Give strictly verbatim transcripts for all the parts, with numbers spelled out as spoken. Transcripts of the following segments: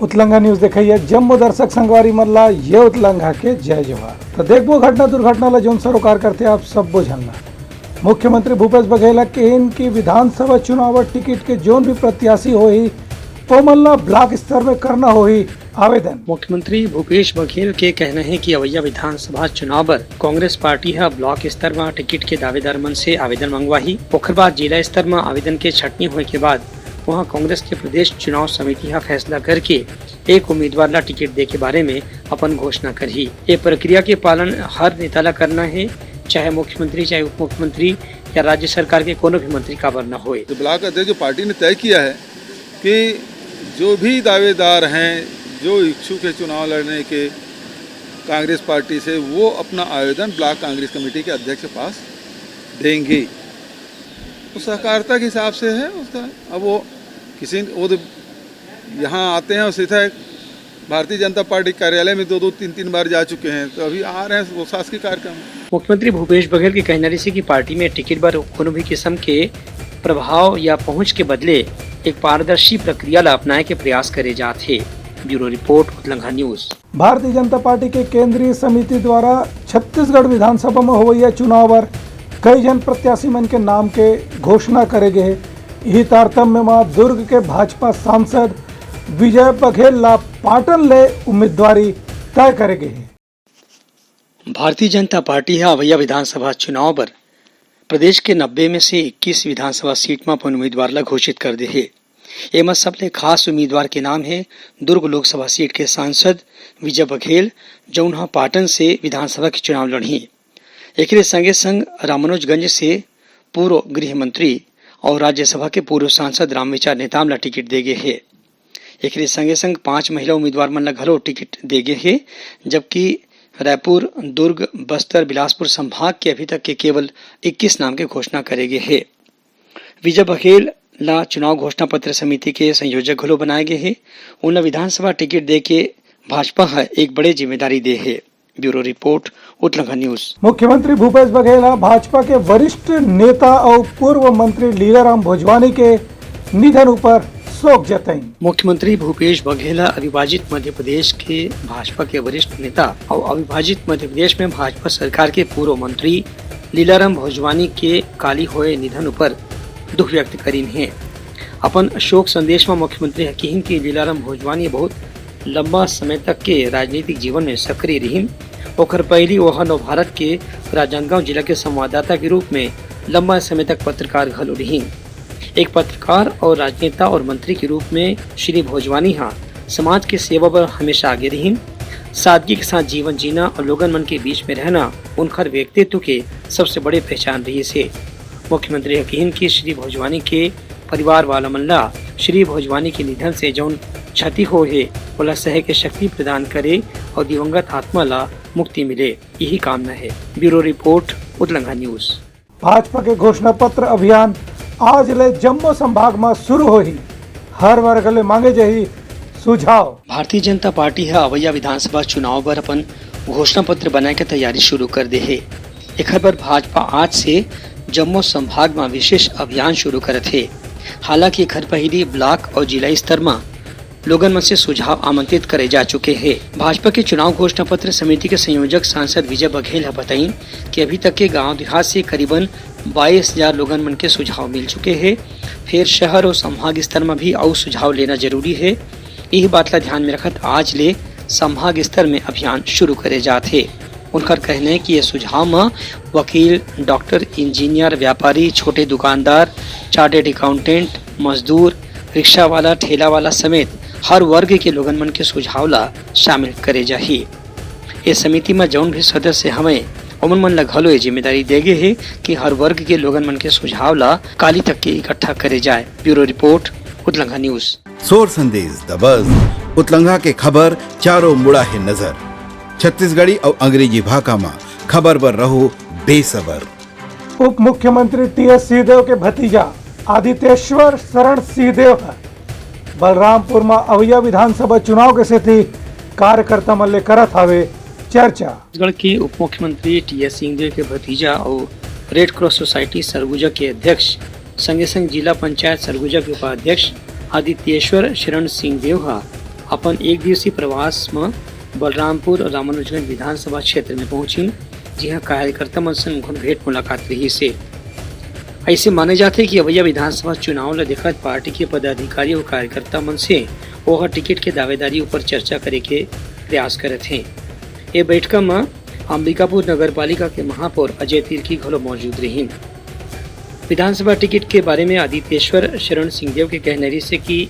उतलंघा news देखइया जम्मो दर्शक संगवारी मन ला ये उतलंघा के जय जोहार। तो देखबो घटना दुर्घटना ला जोन सरोकार करथे आप सब्बो झन ला। मुख्यमंत्री भूपेश बघेल ह कहिन कि विधानसभा चुनाव बर टिकट के जोन भी प्रत्याशी होही, ओमन ला ब्लॉक स्तर में करना होही आवेदन। मुख्यमंत्री भूपेश बघेल के कहना हे कि अवइया विधानसभा चुनाव बर कांग्रेस पार्टी ह ब्लॉक स्तर म टिकट के दावेदार मन से आवेदन मंगवाही। ओखर बाद जिला स्तर म आवेदन के छटनी होए के बाद उहाँ कांग्रेस के प्रदेश चुनाव समिति ह फैसला करके एक उम्मीदवार ला टिकट दे के बारे में अपन घोषणा करही। ये प्रक्रिया के पालन हर नेता ला करना हे, चाहे मुख्यमंत्री, चाहे उप मुख्यमंत्री या राज्य सरकार के कोनो भी मंत्री काबर न होए। तो ब्लॉक अध्यक्ष जो पार्टी ने तय किया है कि जो भी दावेदार हैं, जो इच्छुक है चुनाव लड़ने के कांग्रेस पार्टी से, वो अपना आवेदन ब्लॉक कांग्रेस कमेटी के अध्यक्ष के पास देंगे। तो सहकारिता के हिसाब से है उसका। अब वो किसी, वो तो यहाँ आते हैं और सीधा एक भारतीय जनता पार्टी कार्यालय में दो दो तीन तीन बार जा चुके हैं, तो अभी आ रहे हैं वो शासकीय कार्यक्रम। मुख्यमंत्री भूपेश बघेल के कहना रहिसे कि पार्टी में टिकट बर कोनो भी किस्म के प्रभाव या पहुंच के बदले एक पारदर्शी प्रक्रिया ला अपनाए के प्रयास करे जात हे। Bureau report, Utlangha news. Bharatiya Janata party के केंद्रीय समिति द्वारा छत्तीसगढ़ विधानसभा में होवइया चुनाव बर कई झन प्रत्याशी मन के नाम के घोषणा करे गे हे। इही तारतम्य म दुर्ग के भाजपा सांसद विजय बघेल ला पाटन ले उम्मीदवारी तय करे गे हे। भारतीय जनता पार्टी ह अवइया विधानसभा चुनाव बर प्रदेश के नब्बे में से इक्कीस विधानसभा सीट म अपन उम्मीदवार ला घोषित कर दे हे। एमा सबले खास उम्मीदवार के नाम हे दुर्ग लोकसभा सीट के सांसद विजय बघेल, जउन ह पाटन से विधानसभा के चुनाव लड़ही। एकरे संगे संग रामानुजगंज से पूर्व गृह मंत्री अउ राज्यसभा के पूर्व सांसद रामविचार नेताम ला टिकट दे गे हे। एकरे संगे संग पांच महिला उम्मीदवार मन ला घलो टिकट दे गे हे, जबकि रायपुर, दुर्ग, बस्तर, बिलासपुर संभाग के अभी तक के केवल इक्कीस नाम के घोषणा करे गे हे। विजय बघेल ला चुनाव घोषणा पत्र समिति के संयोजक घलो बनाए गे हे। उन ला विधानसभा टिकट दे के भाजपा ह एक बड़े जिम्मेदारी दे हे। Bureau report, Utlangha news. मुख्यमंत्री भूपेश बघेल ह भाजपा के वरिष्ठ नेता अउ पूर्व मंत्री लीलाराम भोजवानी के निधन उपर शोक जतइन। मुख्यमंत्री भूपेश बघेल ह अविभाजित मध्य प्रदेश के भाजपा के वरिष्ठ नेता अउ अविभाजित मध्य प्रदेश में भाजपा सरकार के पूर्व मंत्री लीलाराम भोजवानी के काली होए निधन उपर दुख व्यक्त करिन हे। अपन शोक संदेश म मुख्यमंत्री ह किहिन कि लीलाराम भोजवानी बहुत लंबा समय तक के राजनीतिक जीवन में सक्रिय रिहिन। ओखर पहिली ओह नवभारत के राजनांदगांव जिला के संवाददाता के रूप में लंबा समय तक पत्रकार घलो रिहिन। एक पत्रकार और राजनेता और मंत्री के रूप में श्री भोजवानी हा समाज के सेवा बर हमेशा आगे रिहिन। सादगी के साथ जीवन जीना और लोगन मन के बीच में रहना उनकर व्यक्तित्व के सबसे बड़े पहचान रहिस हे। मुख्यमंत्री ह किहिन कि श्री भोजवानी के परिवार वाला मन ला श्री भोजवानी के निधन से जौन क्षति होए हे, ओला सहे के शक्ति प्रदान करे और दिवंगत आत्मा ला मुक्ति मिले, यही कामना हे। Bureau report, Utlangha news. Bhajpa के घोषणा पत्र अभियान आज ले जम्मो संभाग म शुरू होही। हर वर्ग ले मांगे जाही सुझाव। भारतीय जनता पार्टी ह अवइया विधानसभा चुनाव बर अपन घोषणा पत्र बनाए के तैयारी शुरू कर दे हे। एखर बर भाजपा आज से जम्मो संभाग म विशेष अभियान शुरू करत हे। हालांकि एखर पहिली ब्लॉक अउ जिला स्तर म लोगन मन से सुझाव आमंत्रित करे जा चुके हे। भाजपा के चुनाव घोषणा पत्र समिति के संयोजक सांसद विजय बघेल ह बताइन कि अभी तक के गांव देहात से करीबन बाईस हजार लोगन मन के सुझाव मिल चुके हे। फेर शहर अउ संभाग स्तर म भी अउ सुझाव लेना जरूरी हे। इही बात ला ध्यान में रखत आज ले संभाग स्तर में अभियान शुरू करे जात हे। उनकर कहना हे कि ये सुझाव म वकील, डॉक्टर, इंजीनियर, व्यापारी, छोटे दुकानदार, चार्टर्ड अकाउंटेंट, मजदूर, रिक्शा वाला, ठेला वाला समेत हर वर्ग के लोगन मन के सुझाव ला शामिल करे जाही। ये समिति म जौन भी सदस्य हवय, ओमन मन ला घलो ये जिम्मेदारी दे गे हे कि हर वर्ग के लोगन मन के सुझाव ला काली तक के इकट्ठा करे जाए। Bureau report, Utlangha news. सोर संदेश, द बज, उतलंघा के खबर चारों मुड़ा हे नजर। छत्तीसगढ़ी अउ अंग्रेजी भाखा म खबर बर रहो बेसबर। उप मुख्यमंत्री टीएस सिंहदेव के भतीजा आदित्येश्वर शरण सिंहदेव ह बलरामपुर म अवइया विधानसभा चुनाव के सेती कार्यकर्ता मन ले करत हावे चर्चा। छत्तीसगढ़ के उप मुख्यमंत्री टीएस सिंहदेव के भतीजा अउ रेड क्रॉस सोसाइटी सरगुजा के अध्यक्ष, संगे संग जिला पंचायत सरगुजा के उपाध्यक्ष आदित्येश्वर शरण सिंहदेव ह अपन एक दिवसीय प्रवास म बलरामपुर रामानुजगंज विधानसभा क्षेत्र में पहुंचिन, जिहां कार्यकर्ता मन संग उनकर भेंट मुलाकात रहिस हे। ऐसे माने जाथे कि अवैया विधानसभा चुनाव ल देखत पार्टी के पदाधिकारी अउ कार्यकर्ता मन से ओह टिकट के दावेदारी ऊपर चर्चा करे के प्रयास करत हे। ए बैठका म अंबिकापुर नगर पालिका के महापौर अजय तिर्की घलो मौजूद रहिन। विधानसभा टिकट के बारे में आदित्येश्वर शरण सिंहदेव के कहना रहिस हे कि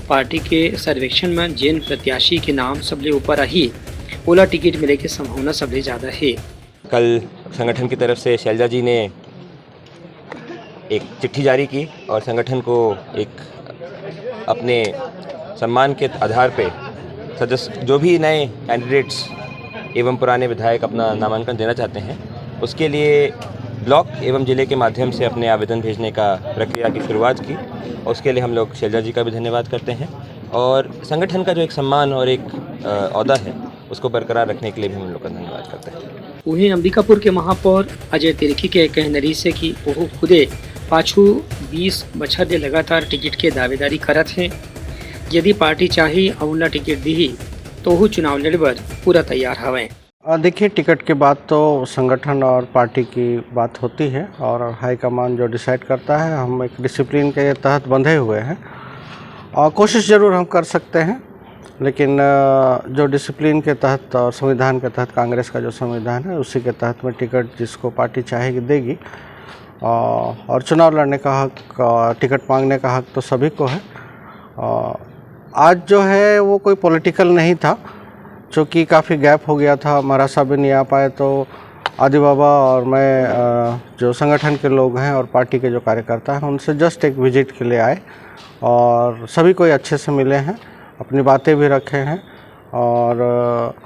पार्टी के सर्वेक्षण में जेन प्रत्याशी के नाम सबले ऊपर आही, ओला टिकट मिले के संभावना सबले ज्यादा हे। कल संगठन की तरफ से शैलजा जी ने एक चिट्ठी जारी की और संगठन को एक अपने सम्मान के आधार पे सदस्य, जो भी नए कैंडिडेट्स एवं पुराने विधायक अपना नामांकन देना चाहते हैं, उसके लिए ब्लॉक एवं जिले के माध्यम से अपने आवेदन भेजने का प्रक्रिया की शुरुआत की। उसके लिए हम लोग शैलजा जी का भी धन्यवाद करते हैं और संगठन का जो एक सम्मान और एक, अ, औहदा है, उसको बरकरार रखने के लिए भी हम लोग का धन्यवाद करते हैं। उहें, अंबिकापुर के महापौर अजय तिर्की के कहना रहिस हे कि ओहू खुदे पाछू बीस बछर ले लगातार टिकट के दावेदारी करत हे। यदि पार्टी चाही अउ उनला टिकट दिही, तो ओहू चुनाव लड़े बर पूरा तैयार हवय। अ, देखिए, टिकट के बाद तो संगठन और पार्टी की बात होती है और हाई कमान जो डिसाइड करता है, हम एक डिसिप्लिन के तहत बंधे हुए हैं और कोशिश ज़रूर हम कर सकते हैं, लेकिन, अ, जो डिसिप्लिन के तहत और संविधान के तहत, कांग्रेस का जो संविधान है, उसी के तहत में टिकट जिसको पार्टी चाहेगी, देगी। अ, और चुनाव लड़ने का हक, अ, टिकट मांगने का हक तो सभी को है। अ, आज जो है, वो कोई पॉलिटिकल नहीं था, चूँकि काफ़ी गैप हो गया था, मरासा भी नहीं आ पाए, तो आदि बाबा और मैं, अ, जो संगठन के लोग हैं और पार्टी के जो कार्यकर्ता हैं, उनसे जस्ट एक विजिट के लिए आए और सभी कोई अच्छे से मिले हैं, अपनी बातें भी रखे हैं और, अ,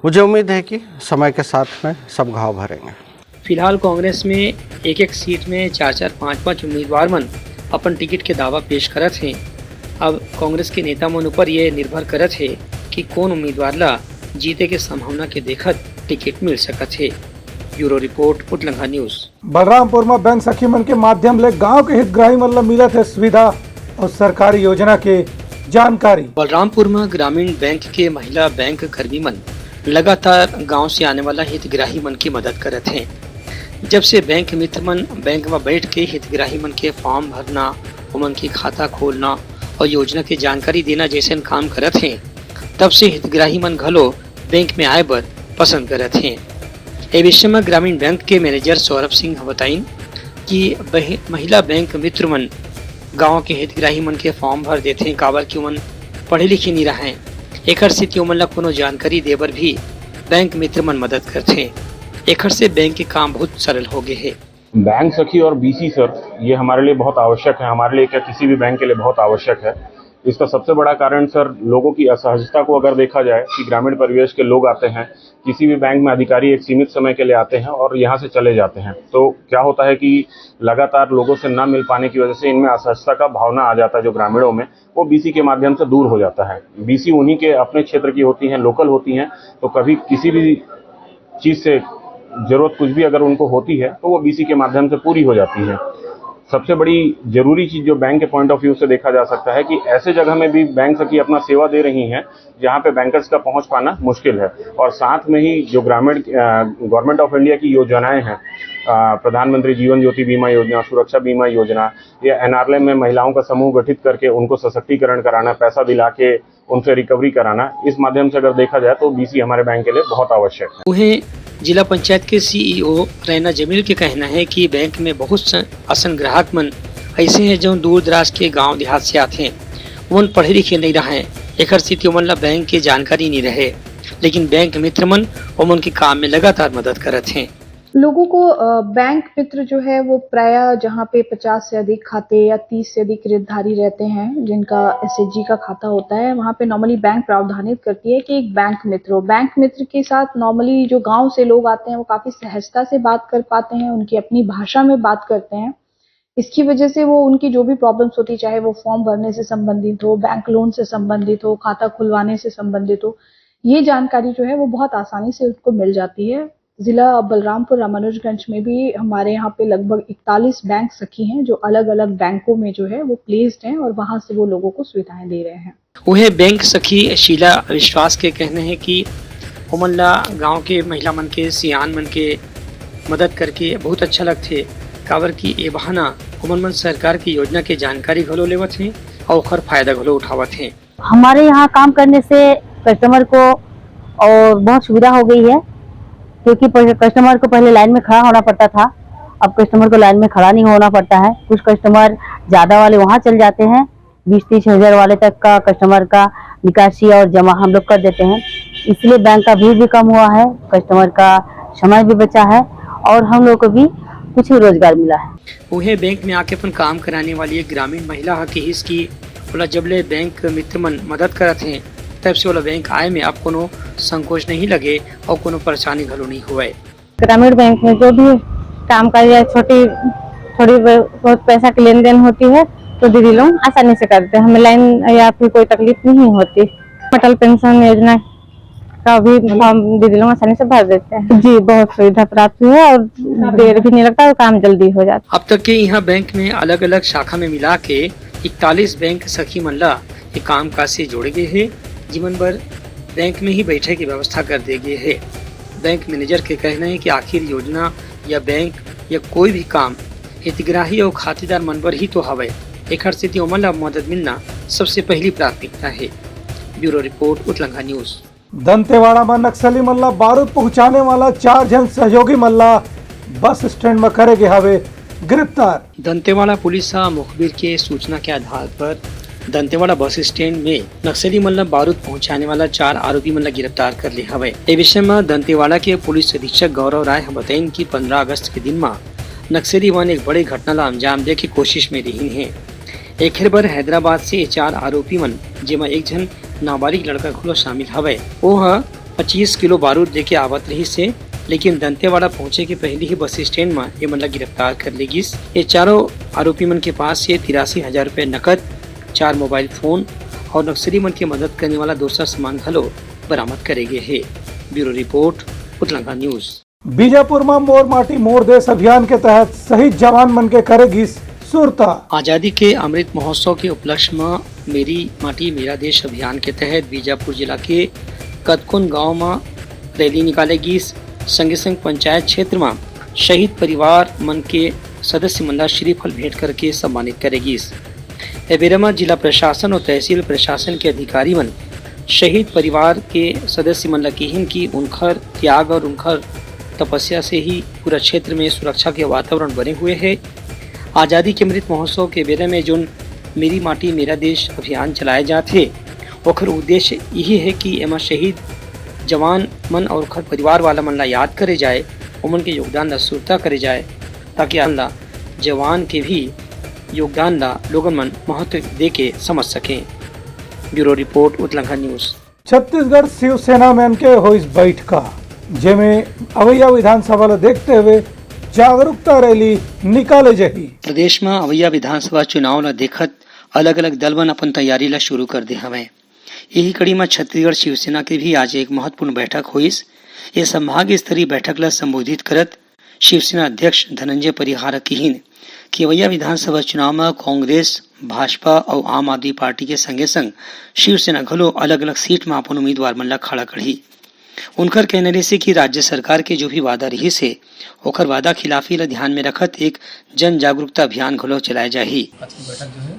मुझे उम्मीद है कि समय के साथ में सब घाव भरेंगे। फिलहाल कांग्रेस में एक-एक सीट में चार-चार, पाँच-पाँच उम्मीदवार मन अपन टिकट के दावा पेश करत हें। अब कांग्रेस के नेता मन ऊपर ये निर्भर करत हे कि कौन उम्मीदवार ला जीते के संभावना के देखत टिकट मिल सकत हे। Bureau report, Utlangha news. Balrampur म बैंक सखी मन के माध्यम ले गांव के हितग्राही मन ल मिलत हे सुविधा अउ सरकारी योजना के जानकारी। बलरामपुर म ग्रामीण बैंक के महिला बैंक कर्मी मन लगातार गांव से आने वाला हितग्राही मन की मदद करत हें। जब से बैंक मित्र मन बैंक म बैठ के हितग्राही मन के फॉर्म भरना, ओमन के खाता खोलना अउ योजना के जानकारी देना जैसन काम करत हें, तब से हितग्राही मन घलो बैंक में आए बर पसंद करत हें। ए विषय म ग्रामीण बैंक के मैनेजर सौरभ सिंह ह बताइन कि बहि-, महिला बैंक मित्र मन गांव के हितग्राही मन के फॉर्म भर देथे, काबर कि ओमन पढ़े लिखे नी रहंय। एखर सेती ओमन ला कोनो जानकारी दे बर भी बैंक मित्र मन मदद करथे। एखर से बैंक के काम बहुत सरल हो गे हे। बैंक सखी और बीसी सर, ये हमारे लिए बहुत आवश्यक है, हमारे लिए क्या, किसी भी बैंक के लिए बहुत आवश्यक है। इसका सबसे बड़ा कारण सर, लोगों की असहजता को अगर देखा जाए कि ग्रामीण परिवेश के लोग आते हैं, किसी भी बैंक में अधिकारी एक सीमित समय के लिए आते हैं और यहाँ से चले जाते हैं, तो क्या होता है कि लगातार लोगों से ना मिल पाने की वजह से इनमें असहजता का भावना आ जाता है जो ग्रामीणों में, वो बीसी के माध्यम से दूर हो जाता है। बीसी उन्हीं के अपने क्षेत्र की होती हैं, लोकल होती हैं, तो कभी किसी भी चीज़ से ज़रूरत कुछ भी अगर उनको होती है, तो वो बीसी के माध्यम से पूरी हो जाती है। सबसे बड़ी ज़रूरी चीज़ जो बैंक के पॉइंट ऑफ व्यू से देखा जा सकता है कि ऐसे जगह में भी बैंक सखी अपना सेवा दे रही हैं, जहाँ पे बैंकर्स का पहुँच पाना मुश्किल है। और साथ में ही जो ग्रामीण, अ, गवर्नमेंट ऑफ इंडिया की योजनाएं हैं, अ, प्रधानमंत्री जीवन ज्योति बीमा योजना, सुरक्षा बीमा योजना, या एनआरएलएम में महिलाओं का समूह गठित करके उनको सशक्तिकरण कराना, पैसा दिला के उनसे रिकवरी कराना, इस माध्यम से अगर देखा जाए तो बीसी हमारे बैंक के लिए बहुत आवश्यक है। उहें, जिला पंचायत के सीईओ रैना जमील के कहना है कि बैंक में बहुत स-, असन ग्राहक मन ऐसे हैं, जो दूर दराज के गांव देहात से आथे। ओमन पढ़े लिखे नहीं रहंय, एखर सेती ओमन ला बैंक के जानकारी नहीं रहे, लेकिन बैंक मित्र मन ओमन के काम में लगातार मदद करत हें। लोगों को, अ, बैंक मित्र जो है, वो प्रायः जहाँ पे पचास से अधिक खाते या तीस से अधिक ऋणधारी रहते हैं, जिनका एसएचजी का खाता होता है, वहाँ पे नॉर्मली बैंक प्रावधानित करती है कि एक बैंक मित्र हो। बैंक मित्र के साथ नॉर्मली जो गांव से लोग आते हैं, वो काफ़ी सहजता से बात कर पाते हैं, उनकी अपनी भाषा में बात करते हैं। इसकी वजह से वो, उनकी जो भी प्रॉब्लम्स होती, चाहे वो फॉर्म भरने से संबंधित हो, बैंक लोन से संबंधित हो, खाता खुलवाने से संबंधित हो, ये जानकारी जो है, वो बहुत आसानी से उनको मिल जाती है। जिला बलरामपुर रामानुजगंज में भी हमारे यहाँ पे लगभग इकतालीस बैंक सखी हैं, जो अलग-अलग बैंकों में जो है, वो प्लेस्ड हैं और वहाँ से वो लोगों को सुविधाएं दे रहे हैं। उहे बैंक सखी शीला विश्वास के कहना हे कि ओमन ला गांव के महिला मन के, सियान मन के मदद करके बहुत अच्छा लगथे, काबर कि ए बहाना ओमन मन सरकार की योजना के जानकारी घलो लेवत हें अउ ओखर फायदा घलो उठावत हें। हमारे यहाँ काम करने से कस्टमर को और बहुत सुविधा हो गई है, क्योंकि कस्टमर को पहले लाइन में खड़ा होना पड़ता था, अब कस्टमर को लाइन में खड़ा नहीं होना पड़ता है। कुछ कस्टमर ज़्यादा वाले वहाँ चल जाते हैं, बीस तीस हज़ार वाले तक का कस्टमर का निकासी और जमा हम लोग कर देते हैं, इसलिए बैंक का भीड़ भी कम हुआ है, कस्टमर का समय भी बचा है और हम लोग को भी कुछ रोजगार मिला है। उहे बैंक में आके अपन काम कराने वाली एक ग्रामीण महिला ह किहिस कि ओला जब ले बैंक मित्र मन मदद करत हें, तब से ओला बैंक आए में अब कोनो संकोच नहीं लगे और कोनो परेशाशानी घलो नहीं हुए। ग्रामीण बैंक में जो भी काम काज या छोटी, थोड़ी बहुत पैसा की लेन देन होती है, तो दीदी लोग आसानी से करते हैं, हमें लाइन या फिर कोई तकलीफ नहीं होती। अटल पेंशन योजना का भी फॉर्म दीदी लोग आसानी से भर देते हैं। जी, बहुत सुविधा प्राप्त हुई है और देर भी नहीं लगता और काम जल्दी हो जाता। अब तक के यहाँ बैंक में अलग-अलग शाखा में मिला के इकतालीस बैंक सखी मन ला ये काम काज से जोड़े गए हे, जिमन बर बैंक में ही बैठे की व्यवस्था कर दे गए हे। बैंक मैनेजर के कहना हे कि आखिर योजना या बैंक या कोई भी काम हितग्राही अउ खातेदार मन बर ही तो हवय, एखर सेती ओमन ला मदद मिलना सबसे पहली प्राथमिकता हे। Bureau report, Utlangha news. Dantewada म नक्सली मन ला बारूद पहुंचाने वाला चार झन सहयोगी मन ला बस स्टैंड म करे गे हावे गिरफ्तार। दंतेवाड़ा पुलिस ह मुखबिर के सूचना के आधार पर दंतेवाड़ा बस स्टैंड में नक्सली मन ला बारूद पहुंचाने वाला चार आरोपी मन ला गिरफ्तार कर ले हवय। ए विषय म दंतेवाड़ा के पुलिस अधीक्षक गौरव राय ह बताइन कि पंद्रह अगस्त के दिन म नक्सली मन एक बड़े घटना ला अंजाम दे के कोशिश में रिहिन हे। एखर बर हैदराबाद से ये चार आरोपी मन, जेमा एक झन नाबालिग लड़का घलो शामिल हवय, ओ ह पच्चीस किलो बारूद लेके आवत रहिस हे, लेकिन दंतेवाड़ा पहुंचे के पहिली ही बस स्टैंड म ये मन ला गिरफ्तार कर ले गिस। ये चारों आरोपी मन के पास से तिरासी हजार रुपए नकद, चार मोबाइल फोन और नक्सली मन के मदद करने वाला दूसरा सामान घलो बरामद करे गे हे। Bureau report, Utlangha news. Bijapur म मोर माटी मोर देश अभियान के तहत शहीद जवान मन के करे गिस सुरता। आजादी के अमृत महोत्सव के उपलक्ष्य म मेरी माटी मेरा देश अभियान के तहत बीजापुर जिला के कतकोन गांव म रैली निकाले गिस। संगे संग पंचायत क्षेत्र म शहीद परिवार मन के सदस्य मन ला श्रीफल भेंट करके सम्मानित करे गिस। ए बेरा म जिला प्रशासन अउ तहसील प्रशासन के अधिकारी मन शहीद परिवार के सदस्य मन ल किहिन कि उनखर त्याग अउ उनखर तपस्या से ही पूरा क्षेत्र में सुरक्षा के वातावरण बने हुए हे। आजादी के अमृत महोत्सव के बेरा में जोन मेरी माटी मेरा देश अभियान चलाए जात हे, ओखर उद्देश्य यही हे कि एमा शहीद जवान मन अउ ओखर परिवार वाला मन ला याद करे जाए, ओमन के योगदान ला सुरता करे जाए, ताकि आन ला जवान के भी योगदान ला लोगन मन महत्व दे के समझ सकें। Bureau report, Utlangha news. Chhattisgarh Shivsena मन के होइस बैठका, जेमे अवैया विधानसभा ला देखते हुए जागरूकता रैली निकाले जाही। प्रदेश म अवैया विधानसभा चुनाव ला देखत अलग-अलग दल मन अपन तैयारी ला शुरू कर दे हवय। यही कड़ी म छत्तीसगढ़ शिवसेना के भी आज एक महत्वपूर्ण बैठक होइस। ये संभाग स्तरीय बैठक ला संबोधित करत शिवसेना अध्यक्ष धनंजय परिहार ह किहिन कि अवैया विधानसभा चुनाव म कांग्रेस, भाजपा अउ आम आदमी पार्टी के संगे-संग शिवसेना घलो अलग-अलग सीट म अपन उम्मीदवार मन ल खड़ा करही। उनकर कहना रिहिसे कि राज्य सरकार के जो भी वादा रिहिस हे, ओखर वादा खिलाफी ल ध्यान में रखत एक जन जागरूकता अभियान घलो चलाए जाही। आज की बैठक जो है,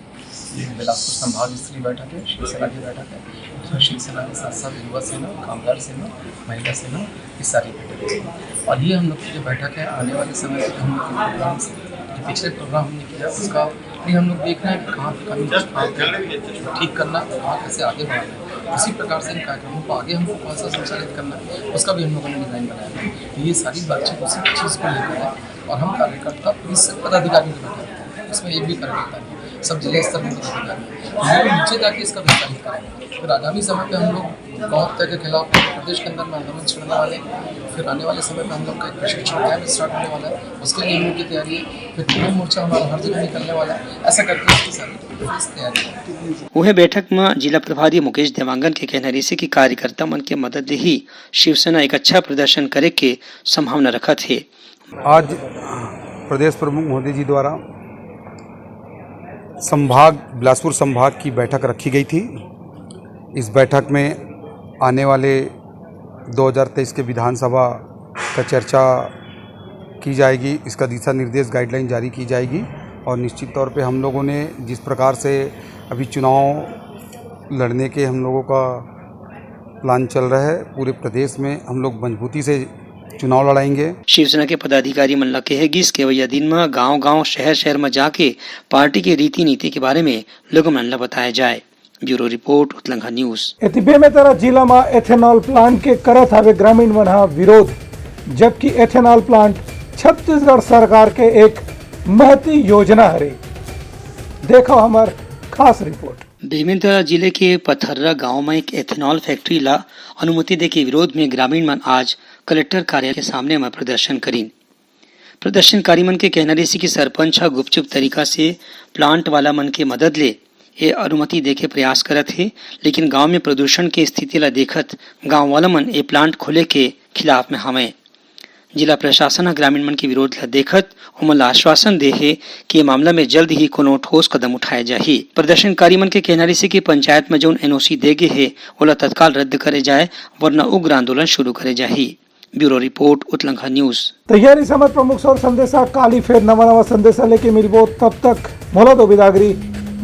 ये बिलासपुर संभाग स्तरीय बैठक है, शिवसेना की बैठक है। इसमें शिवसेना के साथ-साथ युवा सेना, कामगार सेना, महिला सेना, ये सारी बैठक है। और ये हम लोग की जो बैठक है, आने वाले समय में हम लोग के प्रोग्राम्स, जो पिछले प्रोग्राम हमने किया, उसका भी हम लोग देख रहे हैं कि कहाँ पे कमी है, कहाँ पे ठीक करना, कहाँ कैसे आगे बढ़ाना है। उसी प्रकार से इन कार्यक्रमों को आगे हमको कौन सा संचालित करना है, उसका भी हम लोगों ने डिज़ाइन बनाया है। तो ये सारी बातचीत उसी चीज़ को लेकर है। और हम कार्यकर्ता पुलिस से पदाधिकारी के बैठे हैं, इसमें एक भी कार्यकर्ता नहीं, सब जिला स्तर के पदाधिकारी हैं। हम लोग नीचे जाके इसका विस्तारित करेंगे। फिर आगामी समय पे हम लोग गौ हत्या के खिलाफ प्रदेश के अंदर में आंदोलन छेड़ने वाले हैं। फिर आने वाले समय पे हम लोग का एक प्रशिक्षण कैंप स्टार्ट होने वाला है, उसके लिए हम लोग की तैयारी है। फिर पूरा मोर्चा हमारा हर जगह निकलने वाला है। ऐसा करके इसकी सारी तैयारी है। उहे बैठक म जिला प्रभारी मुकेश देवांगन के कहना रहिसे कि कार्यकर्ता मन के मदद ले ही शिवसेना एक अच्छा प्रदर्शन करे के संभावना रखत हे। आज प्रदेश प्रमुख महोदय जी द्वारा संभाग, बिलासपुर संभाग की बैठक रखी गई थी। इस बैठक में आने वाले दो हज़ार तेईस के विधानसभा का चर्चा की जाएगी, इसका दिशा निर्देश, गाइडलाइन जारी की जाएगी और निश्चित तौर पे हम लोगों ने जिस प्रकार से अभी चुनाव लड़ने के हम लोगों का प्लान चल रहा है, पूरे प्रदेश में हम लोग मजबूती से चुनाव लड़ाएंगे। शिवसेना के पदाधिकारी मन ला कहे गिस के अवइया दिन म गांव-गांव, शहर-शहर म जाके पार्टी के रीति-नीति के बारे में लोगन मन ला बताया जाए। Bureau report, Utlangha news. एती बेमेतरा जिला म एथेनॉल प्लांट के करत हावे ग्रामीण मन ह विरोध, जबकि एथेनॉल प्लांट छत्तीसगढ़ सरकार के एक महती योजना हरे। देखो हमर खास रिपोर्ट। बेमेतरा जिले के पथर्रा गांव म एक एथेनॉल फैक्ट्री ला अनुमति देके विरोध में ग्रामीण मन आज कलेक्टर कार्यालय के सामने म प्रदर्शन करिन। प्रदर्शनकारी मन के कहना रहिस कि सरपंच ह गुपचुप तरीका से प्लांट वाला मन के मदद ले ए अनुमति देके प्रयास करत हे, लेकिन गांव में प्रदूषण के स्थिति ला देखत गांव वाला मन ए प्लांट खोले के खिलाफ में हवंय। जिला प्रशासन ह ग्रामीण मन के विरोध ला देखत ओमन ला आश्वासन दे हे कि ए मामला में जल्द ही कोनो ठोस कदम उठाए जाही। प्रदर्शनकारी मन के कहना रहिस कि पंचायत में जउन एनओसी दे गे हे, ओला तत्काल रद्द करे जाए, वरना उग्र आंदोलन शुरू करे जाही। Bureau report, Utlangha news. तैयारी से हमर प्रमुख सौर संदेशा, काली फेर नवा नवा संदेशा लेके मिलबो, तब तक मोला दो बिदागरी,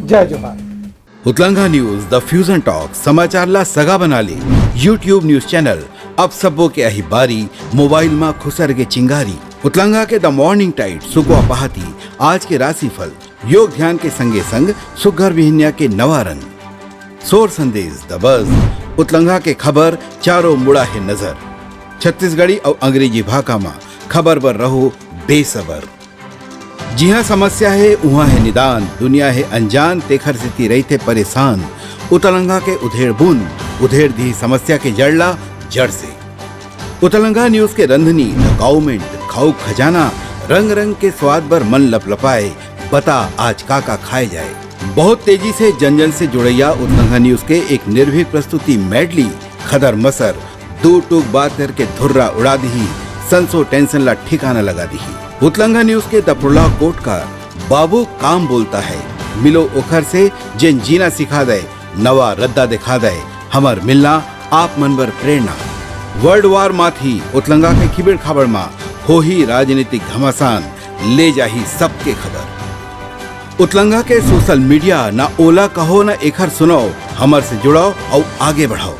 जय जोहार। उतलंघा न्यूज, द फ्यूजन टॉक, समाचार ला सगा बना ले। YouTube न्यूज चैनल, अब सबो के अही बारी, मोबाइल मा खुसर के चिंगारी। उतलंघा के द मॉर्निंग टाइड, सुकवा पहाती, आज के राशिफल, योग ध्यान के संगे संग सुग्घर बिहनिया के नवा रंग। सोर संदेश, द बज, उतलंघा के खबर, चारों मुड़ा हे नजर। छत्तीसगढ़ी अउ अंग्रेजी भाखा मा खबर बर रहो बेसबर। जिहाँ समस्या हे, उहाँ हे निदान, दुनिया हे अनजान, तेखर सेती रहिथे परेशान। उतलंघा के उधेड़ बुन, उधेड़ दिही समस्या के जड़ ला जड़ से। उतलंघा न्यूज के रंधनी, द काउमेंट, खाऊ खजाना, रंग रंग के स्वाद बर मन लपलपाए, बता आज का का खाए जाए। बहुत तेजी से जन जन से जुड़ैया उतलंघा न्यूज के एक निर्भीक प्रस्तुति मेडली, खदर मसर, दू टूक बात करके धुर्रा उड़ा दिही, संसो टेंशन ला ठिकाना लगा दिही। उतलंघा न्यूज के द प्रोलॉग कोट का बाबू काम बोलता है, मिलो ओखर से जेन जीना सिखा दे, नवा रद्दा दिखा दे, हमर मिलना आप मन बर प्रेरणा। वर्ल्ड वार माथी उतलंघा के खिबेड़ खाबड़ मा होही राजनीतिक घमासान, ले जाही सबके खबर। उतलंघा के सोशल मीडिया, ना ओला कहो ना एखर सुनाओ, हमर से जुड़ाओ अउ आगे बढ़ाओ।